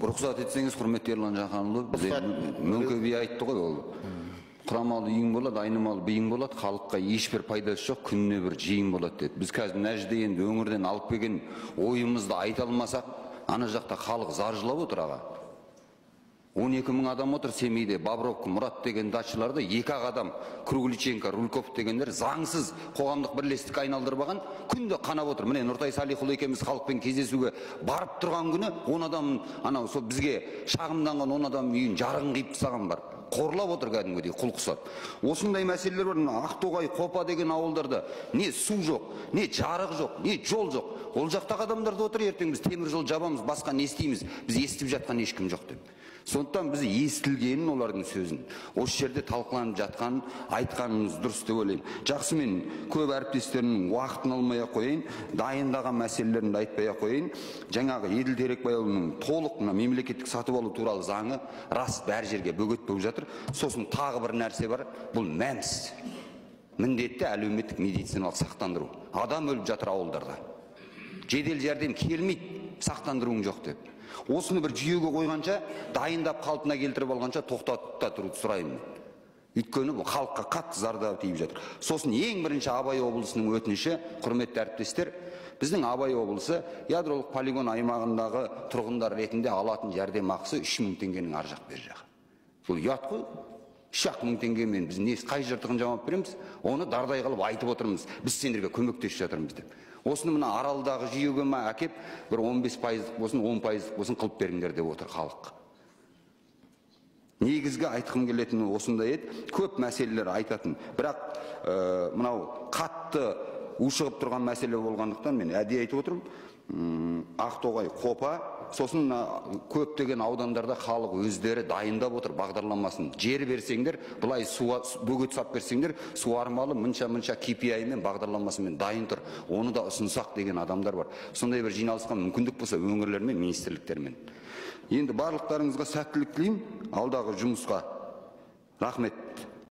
Рұқсат етсеңіз, құрметті Ерлан Жақанұлы, Мөңке би айтты ғой, ол құрамалы үйің болады, айнымалы биің болады, халыққа ешбір пайдасы жоқ, күніне бір жиын болады деді. Біз қазір мына жерде енді өңірден алып келген ойымызды айта алмасақ, ана жақта халық зар жылап отыр аға. 12 мың адам отыр Семейде, Бобровка, Мұрат деген дачаларда екі-ақ адам, Кругличенко, Рульков дегендер заңсыз қоғамдық бірлестікке айналдырып алған, күнде қанап отыр. Міне Нұртай Салихұлы екеуміз халықпен кездесуге барып тұрған күні 10 адам, анау сол бізге шағымданған 10 адам үйін жарығын қиып тастаған бар. Қорлап отыр кәдімгідей құл құсап. Осындай мәселелер бар. Мына Ақтоғай, Қопа деген ауылдарда не су жоқ, не жарық жоқ, не жол жоқ. Ол жақтағы адамдар да отыр, ертең біз темір жол жабамыз, басқа не істейміз, біз естіп жатқан ешкім жоқ деп. Сондықтан біз естілгенін, олардың сөзін, осы жерде талқыланып жатқанын айтқанымыз дұрыс деп ойлаймын. Жақсы, мен көп әріптестерімнің уақытын алмай ақ қояйын, дайындаған мәселелерімді айтпай ақ қояйын. Жаңағы Еділ Терекбайұлының толық мына мемлекеттік сатып алу туралы заңы рас бәр жерге бөгет болып жатыр. Сосын тағы бір нәрсе бар, бұл МӘМС. Міндетті әлеуметтік медициналық сақтандыру. Адам өліп жатыр ауылдарда. Жедел жәрдем келмейді, сақтандыруың жоқ деп. Осыны бір жүйеге қойғанша, дайындап қалпына келтіріп алғанша тоқтатып та тұруды сұраймын. Өйткені бұл халыққа қатты зардап тиіп жатыр. Сосын ең бірінші Абай облысының өтініші, құрметті әріптестер, біздің Абай облысы ядролық полигон аймағындағы тұрғындар ретінде алатын жәрдемақысы 3000 теңгенің ар жақ бер жағы. Бұл ұят қой. 3,5 мың теңгемен біз не қай жыртығын жамап береміз? Оны дардай қылып айтып отырмыз. Біз сендерге көмектесіп жатырмыз деп. Осыны мына Аралдағы жүйеге ма әкеп, бір 15 пайыздық болсын, 10 пайыздық болсын қылып беріңдер деп отыр халық. Негізгі айтқым келетіні осындай еді. Көп мәселелер айтатын. Бірақ мынау қатты ушығып тұрған мәселе болғандықтан мен әдейі айтып отырмын. Ақтоғай, Қопа, сосын мына көптеген аудандарда халық өздері дайындап отыр бағдарламасын. Жер берсеңдер, былай суа, бөгет сап берсеңдер, суармалы мынша-мынша KPI-мен бағдарламасымен дайын тұр. Оны да ұсынсақ деген адамдар бар. Сондай бір жиналысқа мүмкіндік болса өңірлермен, министрліктермен. Енді барлықтарыңызға сәттілік тілеймін алдағы жұмысқа. Рахмет.